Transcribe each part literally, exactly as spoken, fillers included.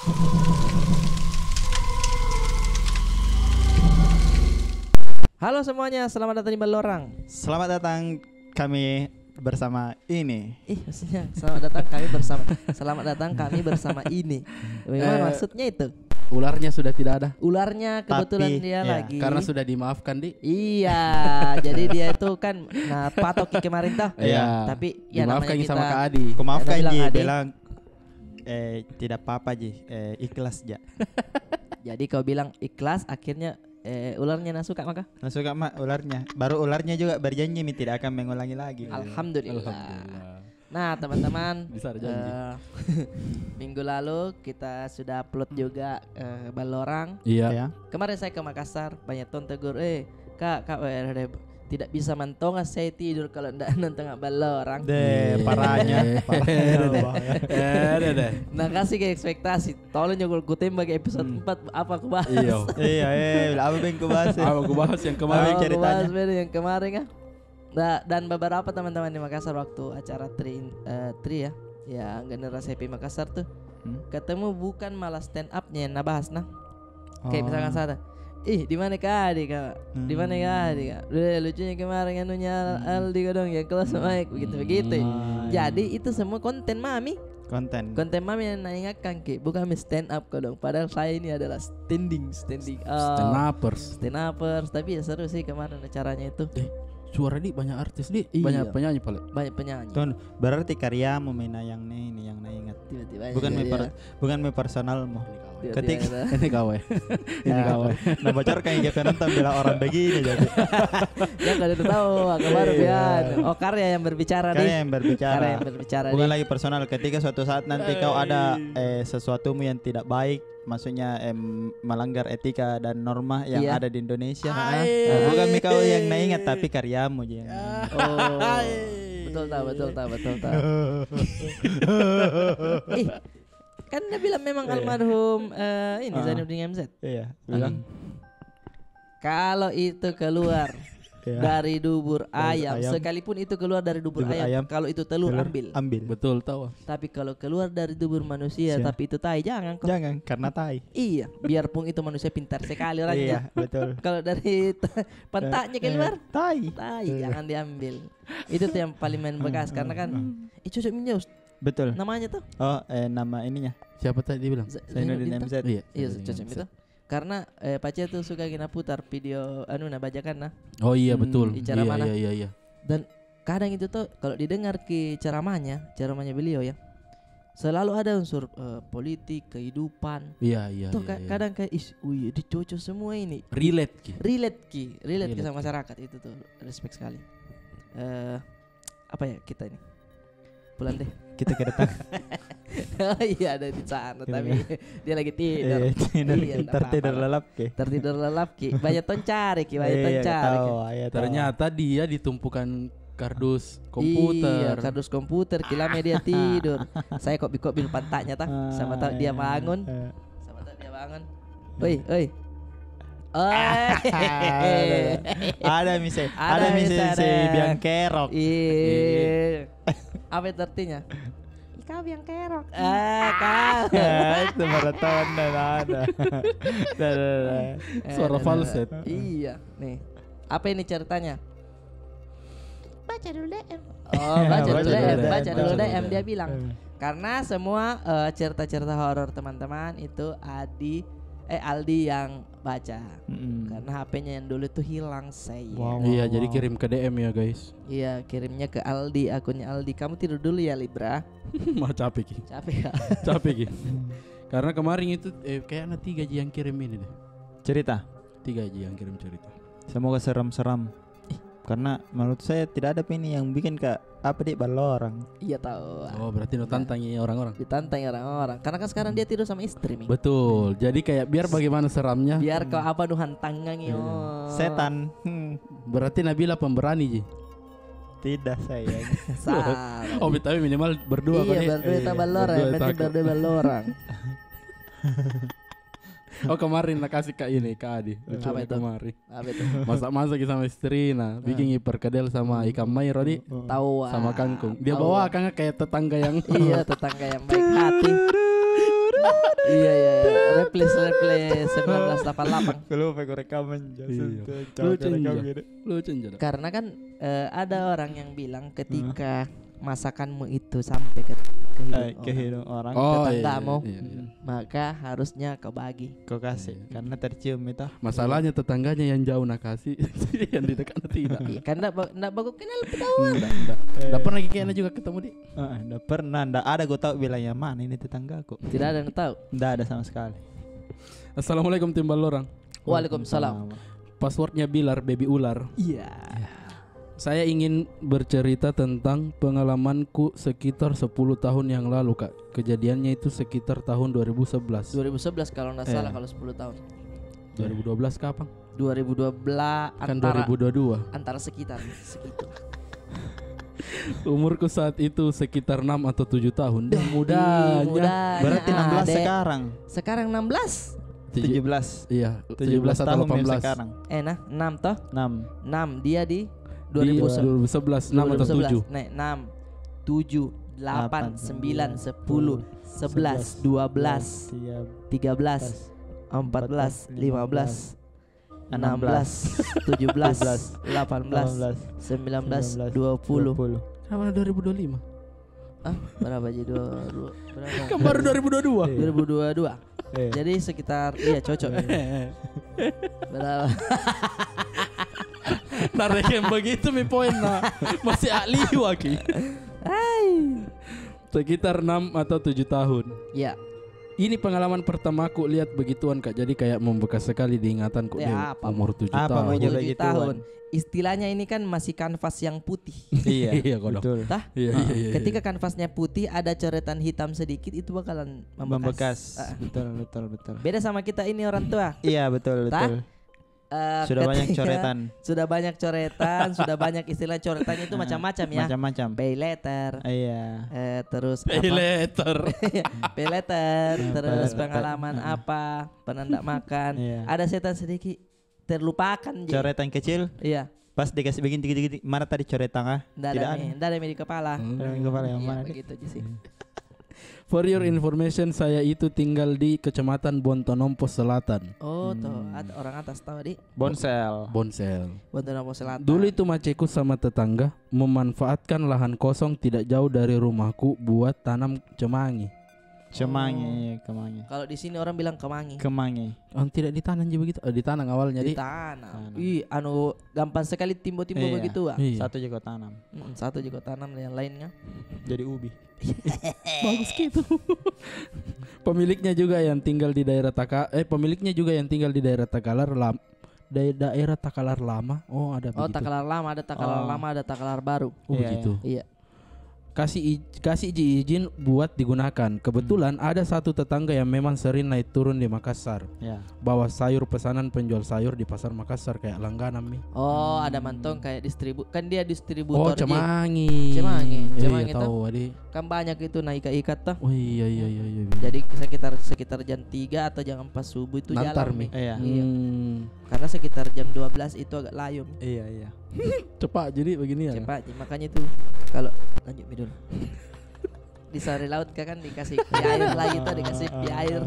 Halo semuanya, selamat datang di Ballorang. Selamat datang kami bersama ini. Ih, maksudnya selamat datang kami bersama, selamat datang kami bersama ini. Bagaimana Eh, maksudnya itu? Ularnya sudah tidak ada. Ularnya kebetulan tapi, dia ya, lagi. Karena sudah dimaafkan, Di. Iya, jadi dia itu kan, nah, patok kemarin toh. Iya. Tapi ya, dimaafkan namanya sama kita Kak Adi. Ku maafkan, bilang Ji, Adi. Bilang, eh, tidak apa-apa ji, eh, ikhlas ja. Jadi kau bilang ikhlas, akhirnya, eh, ularnya na suka maka? Na suka ma ularnya. Baru ularnya juga berjanji mi tidak akan mengulangi lagi. Alhamdulillah. Alhamdulillah. Nah, teman-teman, bisa ada janji. Eh, minggu lalu kita sudah upload juga, eh, Ballorang. Iya. Iya. Kemarin saya ke Makassar, banyak tong tegur, "Eh, Kak, Kak, eh, eh, tidak bisa mantonga saya tidur kalau ndak nonton Ballorang." Deh, parahnya, parahnya. Ada deh. Ada deh. Nah, kasih ke ekspektasi. Tolong juga ku tembak episode empat, apa aku bahas? Iya. Iya, eh, apa yang ku bahas, eh? Apa ku bahas yang kemarin? Apa ku bahas, ceritanya? Yang kemarin, ah? Da-, dan beberapa teman-teman di Makassar waktu acara Tri, eh, Tri ya, yang generasi Happy Makassar tuh, ketemu bukan malah stand up-nya yang nabahas, nah. Kayak misalkan saya, "Ih, di mana Kak Adi, Kak? Di mana Kak Adi, Kak? Deh, lucunya kemarin anunya Aldi kodong yang close mic," begitu-begitu. Jadi, itu semua konten mami. Konten. Konten mami yang na ingatkan ki, bukan mi stand up kodong. Padahal saya ini adalah standing, standing up. Stand uppers. Stand uppers, tapi ya seru sih kemarin acaranya itu. Eh, suara di banyak artis, Di. Iya. Banyak penyanyi pale. Banyak penyanyi. Tuh, berarti karyamu mi na yang ni, ni yang na ingat. Tiba-tiba bukan mi per-, bukan mi personalmu. Ketik. Ini kau, eh. Ini kau, eh. Nah, bocorkan ke penonton bila orang begini jadi. Ya, kalau itu tahu, agak baru biar. Oh, karya yang berbicara, Di. Karya yang berbicara. Karya yang berbicara, Di. Bukan lagi personal. Ketika suatu saat nanti kau ada, eh, sesuatumu yang tidak baik, maksudnya, em, melanggar etika dan norma yang ada di Indonesia. Nah, bukan mi kau yang na ingat, tapi karyamu ji yang. Oh. Betul tak, betul tak, betul tak. Ih, kan dia bilang memang almarhum, eh, ini Zainuddin M Z. Iya, bilang. Kalau itu keluar dari dubur ayam, sekalipun itu keluar dari dubur ayam, kalau itu telur, ambil. Ambil. Betul, tahu. Tapi kalau keluar dari dubur manusia, tapi itu tai, jangan kau. Jangan, karena tai. Iya, biarpun itu manusia pintar sekali orangnya. Iya, betul. Kalau dari pantatnya keluar, tai. Tai, jangan diambil. Itu tuh yang paling main bekas, karena kan, ih, cocok mi ja, Ustaz. Betul. Namanya tuh? Oh, eh, nama ininya. Siapa tadi bilang? Zainuddin M Z. Iya, cocok mi tuh. Karena, eh, Pace tuh suka gina putar video, anu, na bajakan, nah. Oh iya, betul. Di ceramah, nah. Iya, iya, iya. Dan kadang itu tuh, kalau didengar ki ceramahnya, ceramahnya beliau ya, selalu ada unsur, eh, politik, kehidupan. Iya, iya, iya. Tuh, kadang kayak, "Ih, wih, dicocok semua ini." Relate ki. Relate ki. Relate ki sama masyarakat itu tuh. Respect sekali. Eh, apa ya kita ini? Pulang deh. Kita kedatangan. Oh iya, ada di sana, tapi dia lagi tidur. Iya, tidur. Iya, ndak apa-apa lah. Tertidur lelap ki. Tertidur lelap ki. Banyak tong cari ki, banyak tong cari ki. Ternyata dia di tumpukan kardus komputer. Iya, kardus komputer ki, lama dia tidur. Saya kopi-kopi pantatnya, tah. Siapa tahu dia bangun. Siapa tahu dia bangun. Oi, oi. Oi. Ada mi se, ada mi se, biang kerok. Iya. Apa itu artinya? Ikau biang kerok. Eh, kau. Itu maraton dan ada. Suara falset. Iya, nih. Apa ini ceritanya? Baca dulu D M. Oh, baca dulu D M, baca dulu D M, dia bilang. Karena semua, eh, cerita-cerita horor teman-teman itu Adi, eh, Aldi yang baca. Karena H P-nya yang dulu tuh hilang, saya. Iya, jadi kirim ke D M ya, guys. Iya, kirimnya ke Aldi, akunnya Aldi. Kamu tidur dulu ya, Libra. Mah capek ki. Capek ya? Capek ki. Karena kemarin itu, eh, kayaknya tiga ji yang kirim ini deh. Cerita? Tiga ji yang kirim cerita. Semoga seram-seram. Karena menurut saya tidak ada ini yang bikin ka apa di Ballorang. Iya, tahu. Oh, berarti nu tantangi orang-orang. Ditantangi orang-orang. Karena kan sekarang dia tidur sama istri mi. Betul. Jadi kayak biar bagaimana seramnya. Biar kau apa nu hantangan. Setan. Berarti Nabila pemberani ji. Tidak, sayang. Salah. Oh, tapi minimal berdua kau ni. Iya, berdua kita Ballorang. Yang penting berdua Ballorang. Oh, kemarin na kasih ka ini, Kak Adi. Lucu kemarin. Apa itu? Masak-masak sama istri, nah, bikin perkedel sama ikan mairo, Di. Tahu, ah. Sama kangkung. Dia bawa kan kayak tetangga yang, iya, tetangga yang baik hati. Iya, iya, iya. Replis, replis sembilan belas delapan delapan. Aku lupa aku rekaman, Jason. Iya. Tuh, cowok Lucu rekam juga. Gitu. Lucu juga. Karena kan, eh, ada orang yang bilang ketika masakanmu itu sampai ke, ke hidung Eh, ke orang, hidung orang. Oh, tetanggamu, iya, iya, iya. Maka harusnya kau bagi. Kau kasih, iya, karena tercium itu. Masalahnya tetangganya yang jauh na kasih, yang di dekat na tidak. Iya, kan ndak ba-, ndak bagus kenal ketahuan. Ndak, ndak. Eh. Ndak pernah kayaknya juga ketemu di. Heeh, ndak pernah, ndak ada ku tahu bilang yang mana ini tetanggaku. Tidak ada yang tahu. Ndak ada sama sekali. Assalamualaikum, Tim Ballorang. Waalaikumsalam. Passwordnya Bilar, baby ular. Iya. Saya ingin bercerita tentang pengalamanku sekitar sepuluh tahun yang lalu, Kak. Kejadiannya itu sekitar tahun dua ribu sebelas. Dua ribu sebelas kalau ndak salah, eh, kalau sepuluh tahun. Dua ribu dua belas kapan? Dua ribu dua belas. Kan antara, dua ribu dua dua. Antara sekitar segitu. Umurku saat itu sekitar enam atau tujuh tahun. Dah, ih, mudanya. Mudanya. Berarti enam belas, adek. Sekarang. Sekarang enam belas. Tujuh belas. Iya, tujuh belas atau delapan belas. Tujuh belas tahun sekarang. Eh, nah, enam toh? Enam. Enam, dia di dua ribu sebelas. Di dua ribu sebelas, enam atau tujuh. Nih, enam, tujuh, delapan, sembilan, sepuluh, sebelas, dua belas, tiga belas, empat belas, lima belas, enam belas, tujuh belas, delapan belas, sembilan belas, dua puluh. Kenapa dua ribu dua puluh lima? Ah, berapa ji? Dua, dua, berapa? Kan baru dua ribu dua dua. Iya. Dua ribu dua dua. Iya. Jadi sekitar, iya, cocok. Iya. Berapa? Nah, reken begitu mi poin, nah. Masih ahli waki. Hai. Sekitar enam atau tujuh tahun. Iya. Ini pengalaman pertamaku lihat begituan, Kak. Jadi kayak membekas sekali di ingatanku. Eh, deh, apa, umur tujuh tahun. Apa mau jadi tujuh tahun. Istilahnya ini kan masih kanvas yang putih. Iya, iya, kodok. Betul. Tah? Iya, iya, iya, iya. Ketika kanvasnya putih, ada coretan hitam sedikit, itu bakalan membekas. Membekas. Ah. Betul, betul, betul. Beda sama kita ini orang tua. Iya, betul, betul. Tah? Eh, sudah banyak coretan. Sudah banyak coretan, sudah banyak istilah coretannya itu macam-macam ya. Macam-macam. Pay later. Iya. Eh, terus apa? Pay later. Pay later, terus pengalaman apa, pernah ndak makan. Iya. Ada setan sedikit, terlupakan ji. Coretan kecil. Iya. Pas dikasih begini dikit-dikit, mana tadi coretan, ah? Ndak ada mi, ndak ada mi di kepala. Ndak ada mi di kepala, yang mana, Dik? Iya, begitu ji sih. For your information, saya itu tinggal di Kecamatan Bontonompo Selatan. Oh, toh, at-, orang atas tahu, Dik. Bonsel. Bonsel. Bontonompo Selatan. Dulu itu maceku sama tetangga memanfaatkan lahan kosong tidak jauh dari rumahku buat tanam cemangi. Cemangi, iya, kemangi. Kalau di sini orang bilang kemangi. Kemangi. Oh, tidak ditanam ji begitu? Eh, ditanam awalnya, Dik? Ditanam. Tanam. Ih, anu, gampang sekali timbo-timbo begitu, ah. Iya. Satu ji kau tanam. Mm, satu ji kau tanam, yang lainnya jadi ubi. Bagus gitu. Pemiliknya juga yang tinggal di daerah Taka-, eh, pemiliknya juga yang tinggal di daerah Takalar Lam-, da-, daerah Takalar Lama. Oh, ada begitu. Oh, Takalar Lama, ada Takalar Lama, ada Takalar Baru. Oh, begitu. Iya. Kasih ij-, kasih ji izin buat digunakan. Kebetulan ada satu tetangga yang memang sering naik turun di Makassar. Ya. Bawa sayur pesanan penjual sayur di pasar Makassar, kayak langganan mi. Oh, ada mantong kayak distribu-, kan dia distributor ji. Oh, cemangi. Cemangi, iya, cemangi toh. Tahu, Dik. Kan banyak itu, nah, ikat-ikat toh. Oh, iya, iya, iya, iya, iya. Jadi sekitar, sekitar jam tiga atau jam empat subuh itu jalan mi. Iya. Iya. Hmm. Karena sekitar jam dua belas itu agak layu mi. Iya, iya. Cepat jadi begini ya. Cepat ji, makanya itu kalau lanjut mi dulu. Di sore laut kan, kan dikasih pi air lagi toh, dikasih pi air.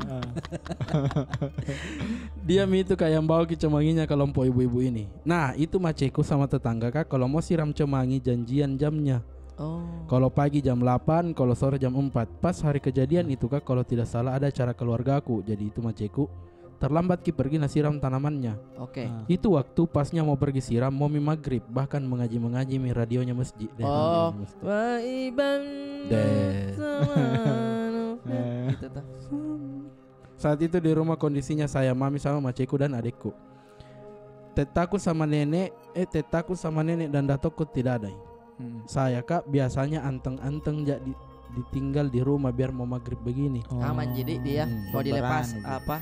Dia mi itu kayak yang bawa ki cemanginya kelompok ibu-ibu ini. Nah, itu maceku sama tetangga, Kak, kalau mau siram cemangi janjian jamnya. Oh. Kalau pagi jam delapan, kalau sore jam empat. Pas hari kejadian itu, Kak, kalau tidak salah ada acara keluargaku. Jadi itu maceku terlambat ki pergi na siram tanamannya. Oke. Ah. Itu waktu pasnya mau pergi siram, mau mi maghrib, bahkan mengaji-mengaji mi radionya masjid deh. Oh, radionya masjid. Waiban deh. Sama Nufil. Eh. Gitu tuh. Saat itu di rumah kondisinya saya, mami sama maceku dan adekku. Tetaku sama nenek, eh, tetaku sama nenek dan datokku tidak ada. Hmm. Saya, Kak, biasanya anteng-anteng ja di-, ditinggal di rumah biar mau maghrib begini. Oh. Aman jadi dia, hmm, mau dilepas pemberani apa?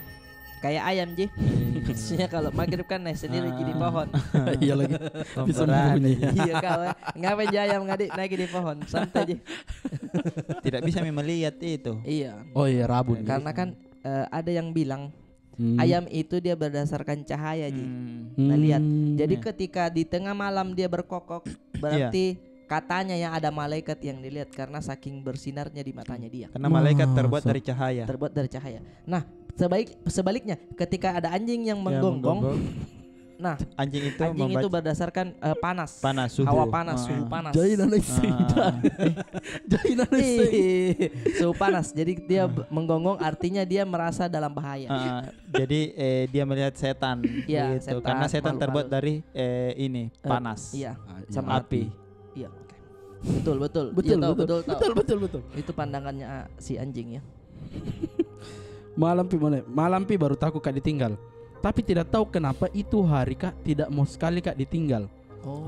Kayak ayam ji. Iya. Maksudnya kalau maghrib kan naik sendiri ji di pohon. Iya lagi. Bisa pemberani. Iya, Kak. Ngapain ji ayam ngadi naik di pohon? Santai ji. Tidak bisa memang lihat itu. Iya. Oh iya, rabun. Karena kan, eh, ada yang bilang, hmm, ayam itu dia berdasarkan cahaya ji. Hmm. Nah, lihat. Hmm. Jadi, iya, ketika di tengah malam dia berkokok, iya, berarti katanya yang ada malaikat yang dilihat karena saking bersinarnya di matanya dia. Karena malaikat terbuat dari cahaya. Terbuat dari cahaya. Nah, sebaik, sebaliknya, ketika ada anjing yang menggonggong, nah, anjing itu, anjing itu berdasarkan, eh, panas. Panas, suhu. Hawa panas, suhu panas. Jai nana iseng. Jai nana iseng. Suhu panas. Jadi dia menggonggong, artinya dia merasa dalam bahaya. Ah, jadi, eh, dia melihat setan. Iya, setan, karena setan terbuat dari, eh, ini, panas. Iya, sama api. Iya, oke. Betul, betul. Betul, betul, betul. Itu pandangannya, ah, si anjing, ya. Malam pi, malam pi baru tahu ka ditinggal. Tapi tidak tahu kenapa itu hari ka tidak mau sekali ka ditinggal. Oh.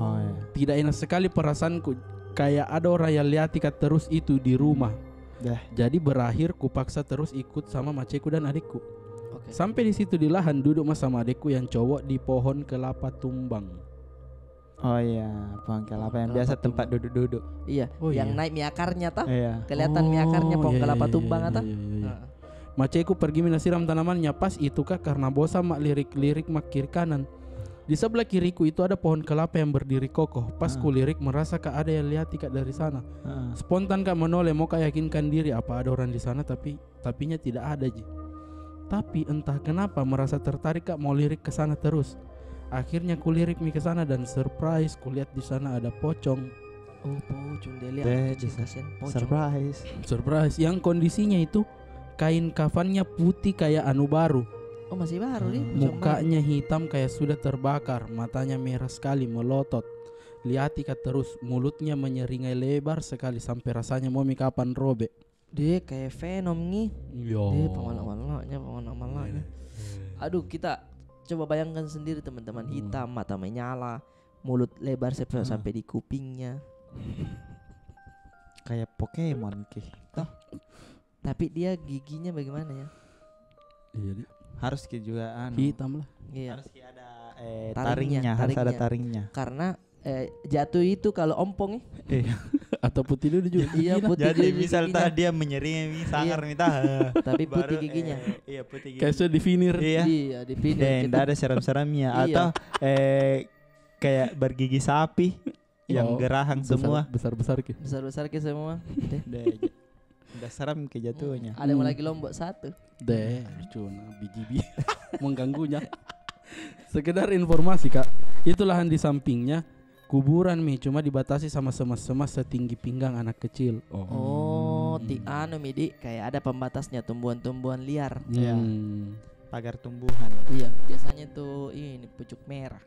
Tidak enak sekali perasaanku. Kayak ada orang yang lihati ka terus itu di rumah. Jadi berakhir kupaksa terus ikut sama maceku dan adikku. Sampai di situ di lahan duduk ma sama adikku yang cowok di pohon kelapa tumbang. Oh iya, pohon kelapa yang biasa tempat duduk-duduk. Iya, yang naik mi akarnya toh. Kelihatan mi akarnya pohon kelapa tumbang toh. Maceku pergi mi na siram tanamannya. Pas itu ka karena bosan ma lirik-lirik ma kiri kanan. Di sebelah kiriku itu ada pohon kelapa yang berdiri kokoh. Pas kulirik merasa ka ada yang lihati ka dari sana. Spontan ka menoleh mau ka yakinkan diri apa ada orang di sana, tapi tapinya tidak ada ji. Tapi entah kenapa merasa tertarik ka mau lirik ke sana terus. Akhirnya kulirik mi ke sana dan surprise, kulihat di sana ada pocong. Oh, pocong dia lihat. Kasihan pocong. Surprise. Surprise. Yang kondisinya itu kain kafannya putih kayak anu baru. Oh, masih baru nih, pocong baru. Mukanya hitam kayak sudah terbakar, matanya merah sekali, melotot. Lihati ka terus, mulutnya menyeringai lebar sekali sampai rasanya mau mi kapan robek. Deh, kayak Venom ngi. Deh, pamalak-malaknya, pamalak-malaknya. Aduh, kita coba bayangkan sendiri, teman-teman. Hitam, mata menyala, mulut lebar sampai, sampai di kupingnya. Kayak Pokemon ki. Toh. Tapi dia giginya bagaimana ya? Iya, di- Harus ki juga anu. Hitam lah. Iya. Harus ki ada, eh, taringnya, harus ada taringnya. Karena eh, jatuh itu kalau ompong, eh. Iya. Atau putih dulu juga. Iya, putih dulu giginya. Jadi misal tah dia menyering, sangar mi tah. Tapi putih giginya. Iya, putih gigi. Kayak sudah difinir. Iya. Iya, difinir. Deh, ndak ada seram-seramnya. Atau, eh, kayak bergigi sapi yang gerahang semua. Besar-besar ki. Besar-besar ki semua. Deh. Deh. Dah seram ki jatuhnya. Ada lagi lombok satu. Deh, lucu nah, biji-biji mengganggunya. Sekedar informasi, Kak, itu lahan di sampingnya kuburan mi, cuma dibatasi sama semak-semak setinggi pinggang anak kecil. Oh, ti anu mi, di, kayak ada pembatasnya, tumbuhan-tumbuhan liar. Iya. Pagar tumbuhan. Iya, biasanya tuh ini pucuk merah.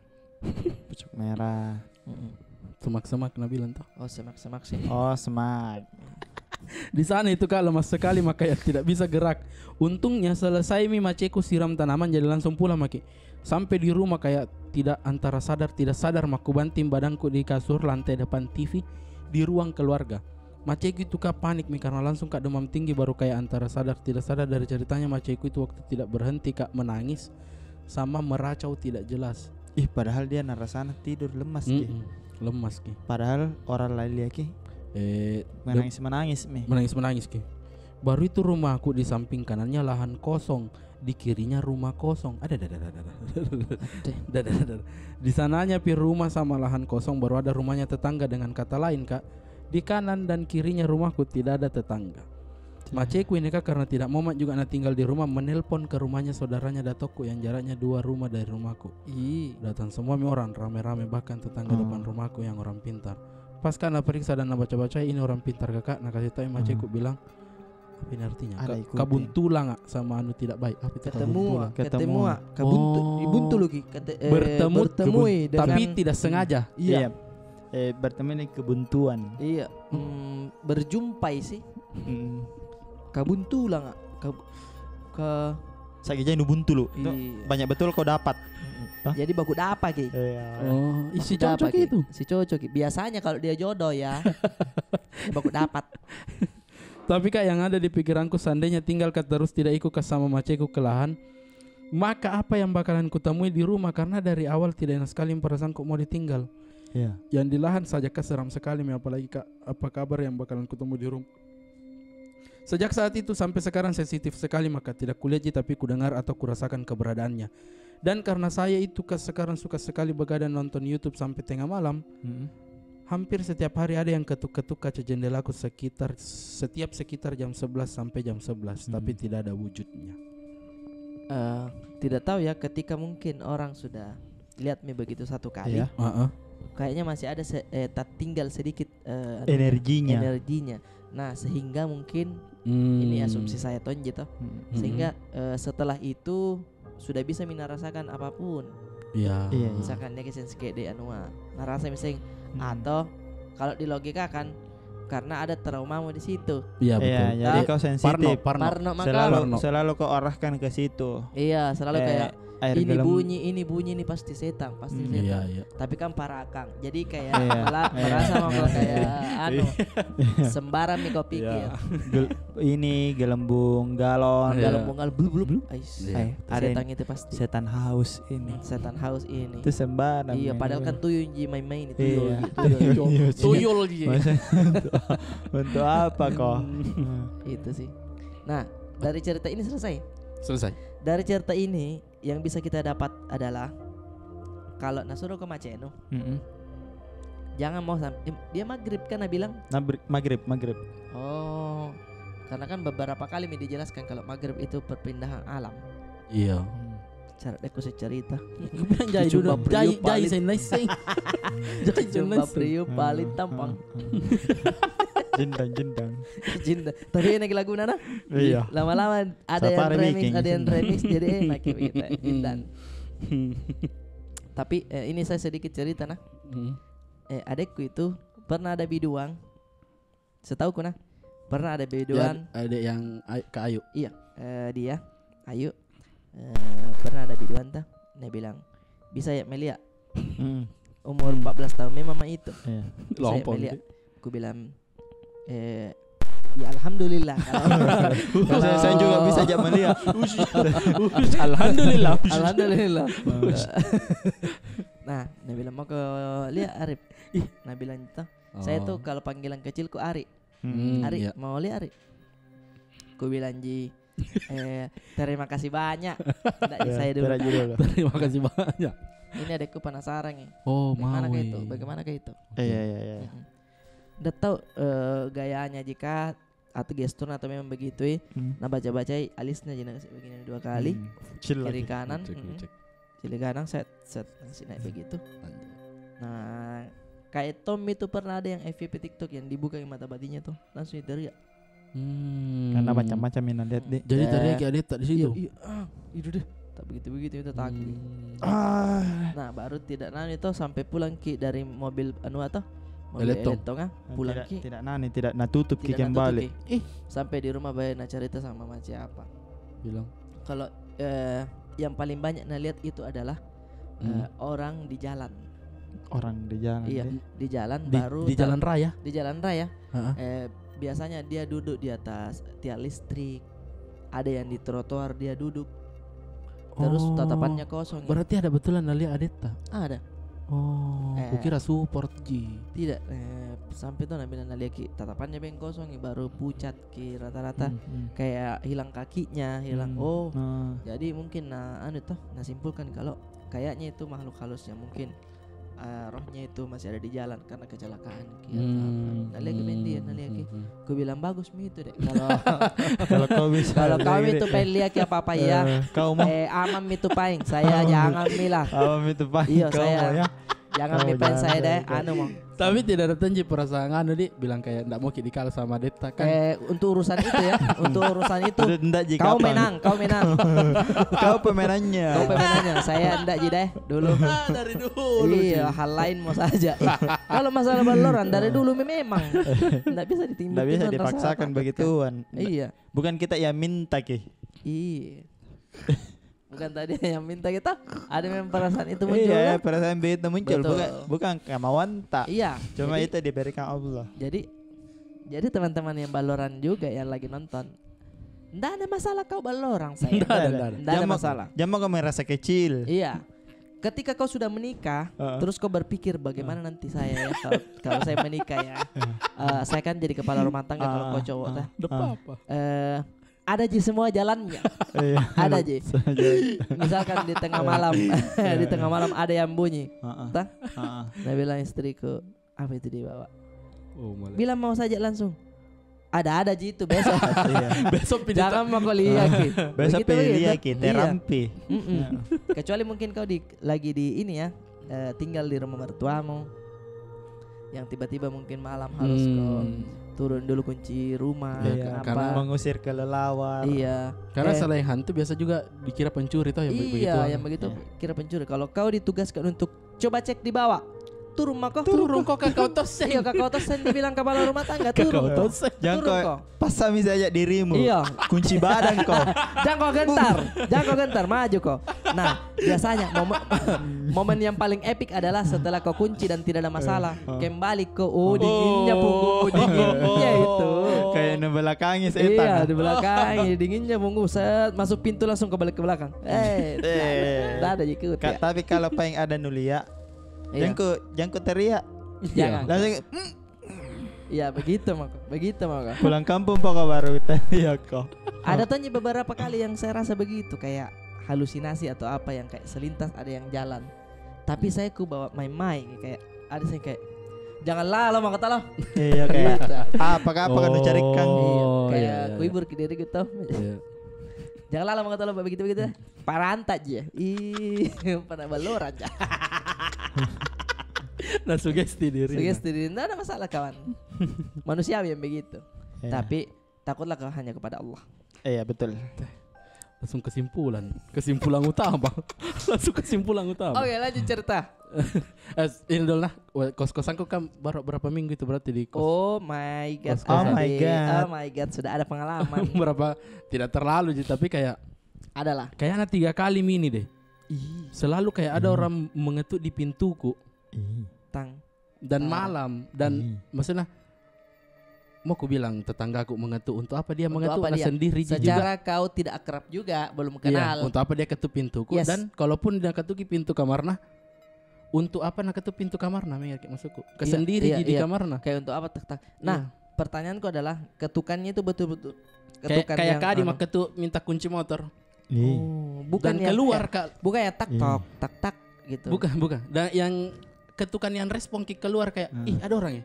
Pucuk merah. Semak-semak na bilang toh. Oh, semak-semak sih. Oh, semak. Di sana itu, Kak, lemas sekali, makanya tidak bisa gerak. Untungnya selesai mi maceku siram tanaman, jadi langsung pulang maki. Sampai di rumah kayak tidak, antara sadar tidak sadar, maku banting badanku di kasur lantai depan T V di ruang keluarga. Maceku itu, Kak, panik mi karena langsung, Kak, demam tinggi, baru kayak antara sadar tidak sadar. Dari ceritanya maceku itu waktu tidak berhenti, Kak, menangis sama meracau tidak jelas. Ih, padahal dia narasana tidur lemas ki. Lemas ki. Padahal orang lain lihat ki. Eh, menangis-menangis mi. Menangis-menangis ki. Baru itu rumahku di samping kanannya lahan kosong, di kirinya rumah kosong. Ada, ada, ada, ada, ada. Ada, ada, ada. Di sananya pi rumah sama lahan kosong, baru ada rumahnya tetangga. Dengan kata lain, Kak, di kanan dan kirinya rumahku tidak ada tetangga. Maceku ini, Kak, karena tidak momat juga na tinggal di rumah, menelpon ke rumahnya saudaranya datokku yang jaraknya dua rumah dari rumahku. Ih. Datang semua mi orang, rame-rame, bahkan tetangga depan rumahku yang orang pintar. Pas, Kak, na periksa dan na baca-baca, ini orang pintar, Kakak, na kasih tahu maceku bilang, apa ini artinya? Ada ikutin. Kabuntulang, Kak, sama anu tidak baik. Apa itu kabuntulang? Ketemu, ah. Ketemu, ah. Kabuntu-, dibuntul lagi. Kete-, eh, bertemu, bertemu, eh, dengan tapi tidak sengaja. Iya. Iya. Eh, bertemu ini kebuntuan. Iya. Hmm, berjumpai sih. Hmm. Kabuntulang, ah. Ke, ke Sagi jai nu buntu lu. Iya. Banyak betul kau dapat. Hah? Jadi baku dapat ki. Iya. Oh, isi cocok itu. Si cocok ki. Biasanya kalau dia jodoh ya, baku dapat. Tapi, Kak, yang ada di pikiranku, seandainya tinggal ka terus, tidak ikut ka sama maceku ke lahan, maka apa yang bakalan kutemui di rumah? Karena dari awal tidak enak sekali perasaanku mau ditinggal. Iya. Yang di lahan saja, Kak, seram sekali mi, apalagi, Kak, apa kabar yang bakalan kutemui di rumah? Sejak saat itu sampai sekarang sensitif sekali, maka tidak kulihat ji, tapi kudengar atau kurasakan keberadaannya. Dan karena saya itu, Kak, sekarang suka sekali begadang nonton YouTube sampai tengah malam. Mm-mm. Hampir setiap hari ada yang ketuk-ketuk kaca jendelaku sekitar, setiap sekitar jam sebelas sampai jam sebelas, tapi tidak ada wujudnya. Eh, tidak tahu ya, ketika mungkin orang sudah lihat mi begitu satu kali, iya, heeh, kayaknya masih ada se-, eh, tertinggal sedikit, eh, anunya, energinya. Energinya. Nah, sehingga mungkin ini asumsi saya tonji toh. Hmm. Sehingga, eh, setelah itu sudah bisa mi narasakan apapun. Iya. Iya, iya. Misalkan dia kesen sikit deh anua. Narasa misalnya, hmm, atau kalau di logika kan, karena ada traumamu di situ. Iya, iya, betul. Jadi kau sensitif. Parno, parno. Parno maka selalu, selalu kau arahkan ke situ. Iya, selalu kayak, ini bunyi, ini bunyi, ini pasti setan, pasti setan. Iya, iya. Tapi kan parakang. Jadi kayak mela-, merasa mau kayak, anu, sembarang nih kau pikir. Iya. Gel-, ini gelembung galon. Iya. Gelembung galon, blub, blub. Ais. Iya. Setan itu pasti. Setan haus ini. Hmm, setan haus ini. Itu sembarang. Iya, padahal kan tuyul ji main-main itu. Iya. Tuyul ji, tuyul ji. Tuyul ji. Maksudnya untuk, untuk apa kau? Hmm. Itu sih. Nah, dari cerita ini selesai. Selesai. Dari cerita ini, yang bisa kita dapat adalah, kalau nasuruh ke Macenu, mm-mm, jangan mau sam-, em, dia maghrib kan, na bilang? Nabri-, maghrib, maghrib. Oh, karena kan beberapa kali mi dijelaskan kalau maghrib itu perpindahan alam. Iya. Hmm. Cara dia kusih cerita. Aku bilang jai dulu, jai, jai, saya nice, saya. Jai, saya nice. Priu paling tampang. Jendang, jendang. Jendang. Tapi enak lagu nana. Iya. Lama-lama ada yang remix, ada yang remix, jadi enak kita. Intan. Tapi, eh, ini saya sedikit cerita, nah. Hmm. Eh, adekku itu pernah ada biduan. Setauku, nah. Pernah ada biduan. Adek yang Kak Ayu. Iya, eh, dia, Ayu. Eh, pernah ada biduan, tah. Dia bilang, "Bisa ya, Melia?" Hmm. Umur empat belas tahun memang mah itu. Iya. "Bisa ya, Melia?" Ku bilang, eh, ya, alhamdulillah. Kalau saya, saya juga bisa jak melihat. Alhamdulillah. Alhamdulillah. Nah, na bilang, "Mau ke lihat, Arif?" Ih, na bilang gitu. Saya tuh kalau panggilan kecilku Ari. Hmm, Ari, iya. Mau lihat, Ari? Ku bilang ji, eh, terima kasih banyak. Ndak ji saya dulu. Terima kasih banyak. Ini adekku penasaran nih. Oh, bagaimana kah itu? Bagaimana kah itu? Iya, iya, iya. Ndak tahu, eh, gayanya jika atau gestur atau memang begitu, eh. Hmm. Na baca-baca alisnya ji, na kasih begini dua kali. Hmm. Kiri kanan. Kiri kanan, set, set, masih naik begitu. Nah, kayak Tom itu pernah ada yang F Y P TikTok yang dibuka yang mata batinnya tuh, langsung teriak. Hmm. Karena macam-macam yang lihat deh. Jadi teriak kayak ada tak di situ. Iya, iya, ah, itu deh. Tak begitu-begitu, itu takut. Hmm. Ah. Nah, baru tidak nani toh sampai pulang ki dari mobil anu atau mobil Elektong. Elektong, ah, pulang ki. Tidak nani, tidak na tutup ki kembali. Ih, sampai di rumah baru na cerita sama macam apa. Bilang. Kalau, eh, yang paling banyak na lihat itu adalah, eh, orang di jalan. Orang di jalan. Iya, di jalan baru di jalan raya. Di jalan raya. Heeh. Eh, biasanya dia duduk di atas tiang listrik. Ada yang di trotoar dia duduk. Terus tatapannya kosong. Berarti ada betulan na lihat adeta? Ada. Oh, kukira support ji. Tidak, eh, sampai tuh na bilang na lihat ki tatapannya beng kosong, baru pucat ki rata-rata. Hmm, hmm. Kayak hilang kakinya, hilang. Hmm. Oh. Nah. Jadi mungkin na anu toh, na simpulkan kalau kayaknya itu makhluk halus yang mungkin, eh, rohnya itu masih ada di jalan karena kecelakaan ki atau apa. Hmm. Na lihat ki beng dia, na lihat ki. Hmm, hmm. Ku bilang, "Bagus mi itu, Dek. Kalau, kalau kau bisa, kalau kau mi itu pengen lihat ki apa-apa, ya. Eh, kau mau? Eh, aman mi itu paling. Saya jangan mi lah." Aman mi itu paling. Iya, saya mau, ya? Jangan mi pen saya deh, anu mau. Tapi tidak ada tonji perasaan anu, Dik, bilang kayak ndak mau ki dikalah sama Deta kan? Eh, untuk urusan itu ya, untuk urusan itu. Kau menang, kau menang. Kau pemenangnya. Kau pemenangnya, saya ndak ji deh dulu. Ah, dari dulu. Iya, hal lain mau saja. Kalau masalah Valorant dari dulu memang ndak bisa ditimba. Ndak bisa dipaksakan begituan. Iya. Bukan kita yang minta ki. Iya. Bukan tadi yang minta kita, ada memang perasaan itu muncul. Iya, kan? Perasaan begitu muncul. Betul. Bukan, bukan kemauan tak. Iya. Cuma itu diberikan Allah. Jadi, jadi teman-teman yang Valorant juga yang lagi nonton, ndak ada masalah kau Valorant, saya. Ndak ada, ndak ada. Ndak ada masalah. Jangan mau kau merasa kecil. Iya. Ketika kau sudah menikah, terus kau berpikir, "Bagaimana nanti saya, ya, kalau, kalau saya menikah, ya? Eh, saya kan jadi kepala rumah tangga kalau kau cowok, tah." Ndak apa-apa. Eh, ada ji semua jalannya. Iya. Ada ji. Misalkan di tengah malam, di tengah malam ada yang bunyi. Tah? Na bilang istriku, Apa itu dibawa? Oh, malah. Bilang mau saja langsung. Ada-ada ji itu besok. Iya. Besok pi. Jangan mau kau lihat ki. Besok pi lihat ki, terampi. Kecuali mungkin kau di, lagi di ini ya, eh, tinggal di rumah mertuamu, yang tiba-tiba mungkin malam harus kau turun dulu kunci rumah, iya, karena mengusir kelelawar. Iya. Karena selain hantu biasa juga dikira pencuri toh, yang begitu. Iya, yang begitu kira pencuri. Kalau kau ditugaskan untuk coba cek di bawah. Turun mako. Turun ko, kakak otos sen. Iya, kakak otos sen dibilang kepala rumah tangga, turun ko. Jangan ko pasang misalnya dirimu. Iya. Kunci badan ko. Jangan ko gentar. Jangan ko gentar, maju ko. Nah, biasanya momen, momen yang paling epic adalah setelah ko kunci dan tidak ada masalah. Kembali ko, oh, dinginnya punggung, dinginnya itu. Kayak ngebelakangi setan. Iya, dibelakangi, dinginnya punggung, set, masuk pintu langsung kebalik ke belakang. Eh, tidak ada, tidak ada ji ikut. Tapi kalau paling ada nulia, Iya. Jangko, jangko teriak. Jangan. Langsung, "Mm." Iya, begitu mako. Begitu mako. Pulang kampung pokok baru teriak ko. Ada toh beberapa kali yang saya rasa begitu, kayak halusinasi atau apa yang kayak selintas ada yang jalan. Tapi saya ku bawa main-main, kayak ada saya kayak, "Jangan lalo mako talo." Iya, kayak, "Apakah, apakah nu carikan?" Iya, kayak ku hibur ke diri gitu. Iya. "Jangan lalo mako talo, begitu-begitu." Paranta ji. Ih, pernah balor aja. Nah, sugesti diri. Sugesti diri. Nggak ada masalah, kawan. Manusiawi yang begitu. Iya. Tapi takutlah kau hanya kepada Allah. Iya, betul. Langsung kesimpulan. Kesimpulan utama. Langsung kesimpulan utama. Oke, lanjut cerita. Eh, ini dulu nah. Kos-kosanku kan baru berapa minggu itu berarti di kos. Oh my God. Kos-kosan. Oh my God. Oh my God, sudah ada pengalaman. Berapa? Tidak terlalu ji, tapi kayak Adalah. Kayaknya tiga kali mi ini deh. Ih. Selalu kayak ada orang mengetuk di pintuku. Ih. Tang. Dan malam, dan maksudnya, mau ku bilang tetanggaku mengetuk, untuk apa dia mengetuk? Nah, sendiri juga. Secara kau tidak akrab juga, belum kenal. Iya, untuk apa dia ketuk pintuku? Yes. Dan kalaupun dia ketuk pintu kamarna, untuk apa na ketuk pintu kamarna, mi kayak maksudku. Ke sendiri di kamarna. Kayak untuk apa, tak, tak. Nah, pertanyaanku adalah, ketukannya itu betul-betul ketukan kayak yang kadi anu. Mak ketuk minta kunci motor. Ih. Oh, bukan yang keluar, Kak. Bukan yang tak tok, tak tak gitu. Bukan, bukan. Dan yang ketukan yang respon ki keluar kayak, "Ih, ada orang ya?"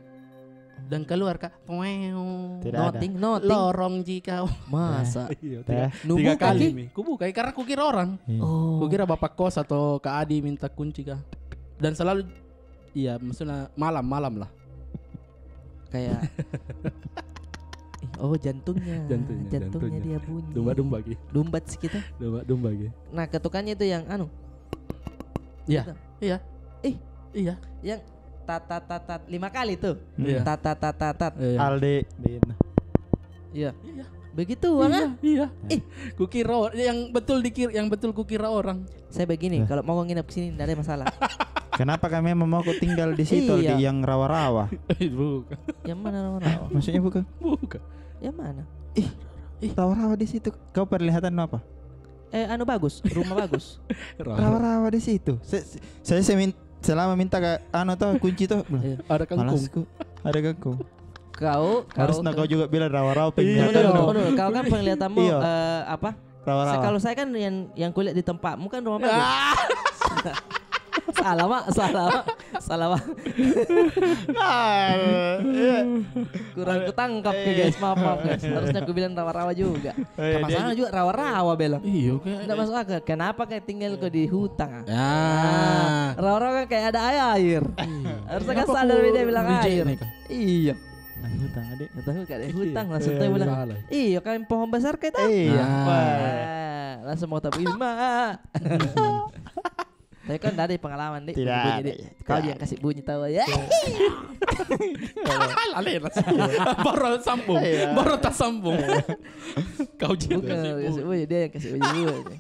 Dan keluar, Kak. Tidak ada. Nothing, nothing. Lorong ji kau. Masa? Iya, tiga kali mi. Ku buka, karena ku kira orang. Oh. Ku kira bapak kos atau Kak Adi minta kunci kah. Dan selalu, iya, maksudnya malam-malam lah. Kayak, "Ih, oh, jantungnya, jantungnya dia bunyi." Dumba-dumba ki. Dumba sih kita. Dumba-dumba ki. Nah, ketukannya itu yang anu. Iya. Iya. Ih. Iya. Yang tat, tat, tat, tat lima kali tuh. Iya. Tat, tat, tat, tat, tat. Iya. Aldi, Din. Iya. Iya. Begitu, iya. Ih. Kukira yang betul dikir-, yang betul kukira orang. Saya begini, kalau mau nginep ke sini, ndak ada masalah. Kenapa kami memang mau kau tinggal di situ, di yang rawa-rawa? Bukan. Yang mana rawa-rawa? Maksudnya bukan? Bukan. Yang mana? Ih, rawa-rawa di situ. Kau perlihatan apa? Eh, anu bagus, rumah bagus. Rawa-rawa di situ. Saya, saya, saya min-, selama minta ke anu toh, kunci toh. Ada kangkung. Malasku. Ada kangkung. Kau, harus kau juga bilang rawa-rawa penglihatan. Kau kan penglihatanmu, eh, apa? Rawa-rawa. Kalau saya kan yang, yang kulihat di tempatmu kan rumah bagus. Salah, Mak. Salah, Mak. Salah, Mak. Kurang kutangkap nih, guys. Maaf, maaf, guys. Harusnya aku bilang rawa-rawa juga. Masalah juga rawa-rawa, Bel. Iya, kayak ndak masuk akal. Kenapa kayak tinggal kau di hutan, ah? Rawa-rawa kan kayak ada air-air. Harusnya kan sadar dia bilang air. Iya. Nah, hutan, adik. Hutan, hutan, hutan, langsung tahu bilang. Iya, kan pohon besar kayak tadi. Iya. Langsung mau tak begini, Mak. Tapi kan ndak ada pengalaman, Dik. Tidak ada. Kau yang kasih bunyi tawa ya. Lale lah. Baru sambung. Baru tak sambung. Kau juga kasih bunyi. Dia yang kasih bunyi dulu.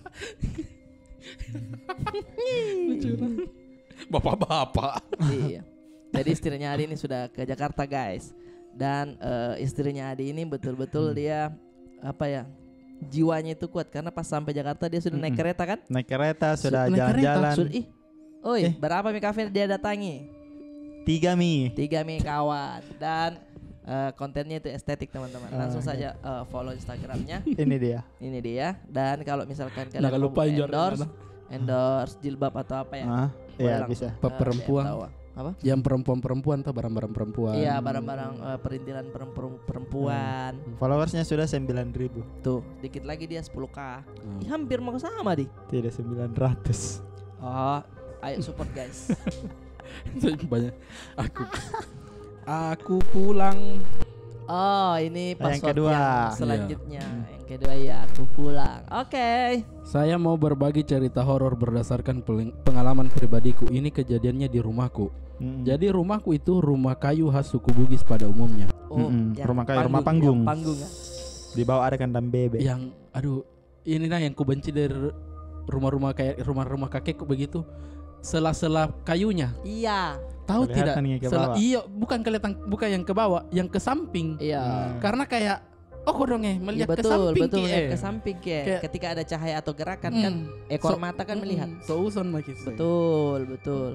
Lucu lah. Bapak-bapak. Iya. Jadi istrinya Adi ini sudah ke Jakarta, guys. Dan, eh, istrinya Adi ini betul-betul dia, apa ya, jiwanya itu kuat, karena pas sampai Jakarta dia sudah naik kereta, kan? Naik kereta, sudah jalan-jalan. Ih, oi, berapa mi kafe dia datangi? Tiga mi. Tiga mi, kawan. Dan, eh, kontennya itu estetik, teman-teman. Langsung saja, eh, follow Instagramnya. Ini dia. Ini dia. Dan kalau misalkan kalian mau endorse, endorse jilbab atau apa ya, boleh langsung, eh, perempuan. Apa? Yang perempuan-perempuan tuh, barang-barang perempuan. Iya, barang-barang, eh, perintilan perem-, perem-, perempuan. Hmm. Followersnya sudah sembilan ribu. Tuh, dikit lagi dia sepuluh K. Hmm. Ih, hampir mau sama, di. Tidak, sembilan ratus. Oh, ayo support, guys. Banyak. Aku, aku pulang. Oh, ini password yang kedua. Yang selanjutnya. Iya. Hmm. Yang kedua, ya, aku pulang. Oke. Saya mau berbagi cerita horor berdasarkan peling-, pengalaman pribadiku. Ini kejadiannya di rumahku. Mm-mm. Jadi, rumahku itu rumah kayu khas suku Bugis pada umumnya. Oh, mm-mm, yang rumah kayu, rumah panggung, panggung. Yang panggung, ya. Di bawah ada kandang bebek. Yang, aduh, ini nah yang kubenci dari ru-, rumah-rumah kayak rumah-rumah kakekku begitu. Sela-sela kayunya. Iya. Tahu tidak? Kelihatan yang ke bawah. Sela-, iya, bukan kelihatan, bukan yang ke bawah, yang ke samping. Iya. Hmm. Karena kayak, oh, kodong, eh, melihat ke samping, betul, betul, melihat ke samping, ke. Kayak ketika ada cahaya atau gerakan, kan, hmm, ekor mata kan melihat. So-, hmm, so-, seuson maki. Betul, betul.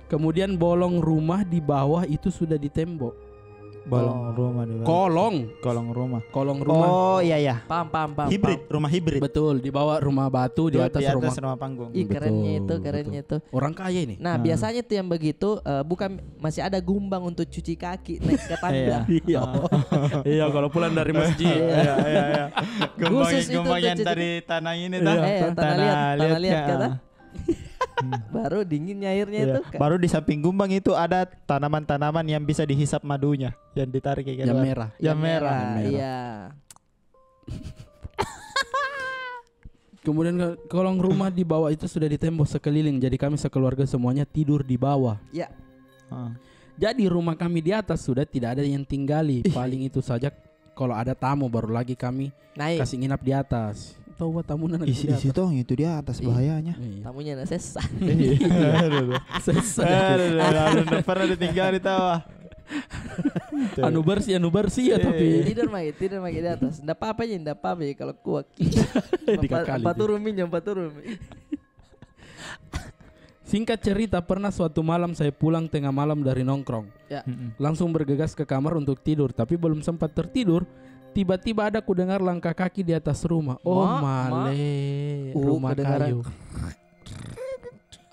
Kemudian bolong rumah di bawah itu sudah ditembok. Bolong rumah di bawah. Kolong. Kolong rumah. Kolong rumah. Oh, iya, iya. Paham, paham, paham, paham. Hibrid, rumah hibrid. Betul, di bawah rumah batu, di atas rumah panggung. Ih, kerennya itu, kerennya itu. Betul, betul. Orang kaya ini. Nah, biasanya tuh yang begitu, eh, bukan, masih ada gumbang untuk cuci kaki naik ke tangga. Iya. Iya. Iya, kalau pulang dari masjid. Iya, iya, iya. Gumbang, khusus itu gumbang tuh yang cuci dari tanah ini, iya, toh? Eh, tanah liat, tanah liat, kata. Hmm. Baru dinginnya airnya itu, Kak. Baru di samping gumbang itu ada tanaman-tanaman yang bisa dihisap madunya, yang ditarik kayak gitu. Yang merah. Yang merah. Yang merah, iya. Kemudian ke-, kolong rumah di bawah itu sudah ditembok sekeliling, jadi kami sekeluarga semuanya tidur di bawah. Ya. Ah. Jadi rumah kami di atas sudah tidak ada yang tinggali, paling itu saja kalau ada tamu baru lagi kami kasih nginap di atas. Tahu bah, tamu na isi, isi tong itu di atas bahayanya. Iya. Tamunya na sesa. Iya. Aduh, aduh. Sesa. Aduh, aduh, aduh, aduh, pernah ditinggal di tawa. Anu bersih, anu bersih ya, tapi. Tidur maki, tidur maki di atas. Ndak apa-apa ji, ndak apa-apa ji kalau kuat. Dikakali. Empat turun mi, empat turun mi. Singkat cerita, pernah suatu malam saya pulang tengah malam dari nongkrong. Ya. Mm-mm. Langsung bergegas ke kamar untuk tidur, tapi belum sempat tertidur, tiba-tiba ada kudengar langkah kaki di atas rumah. Oh, male, rumah kayu.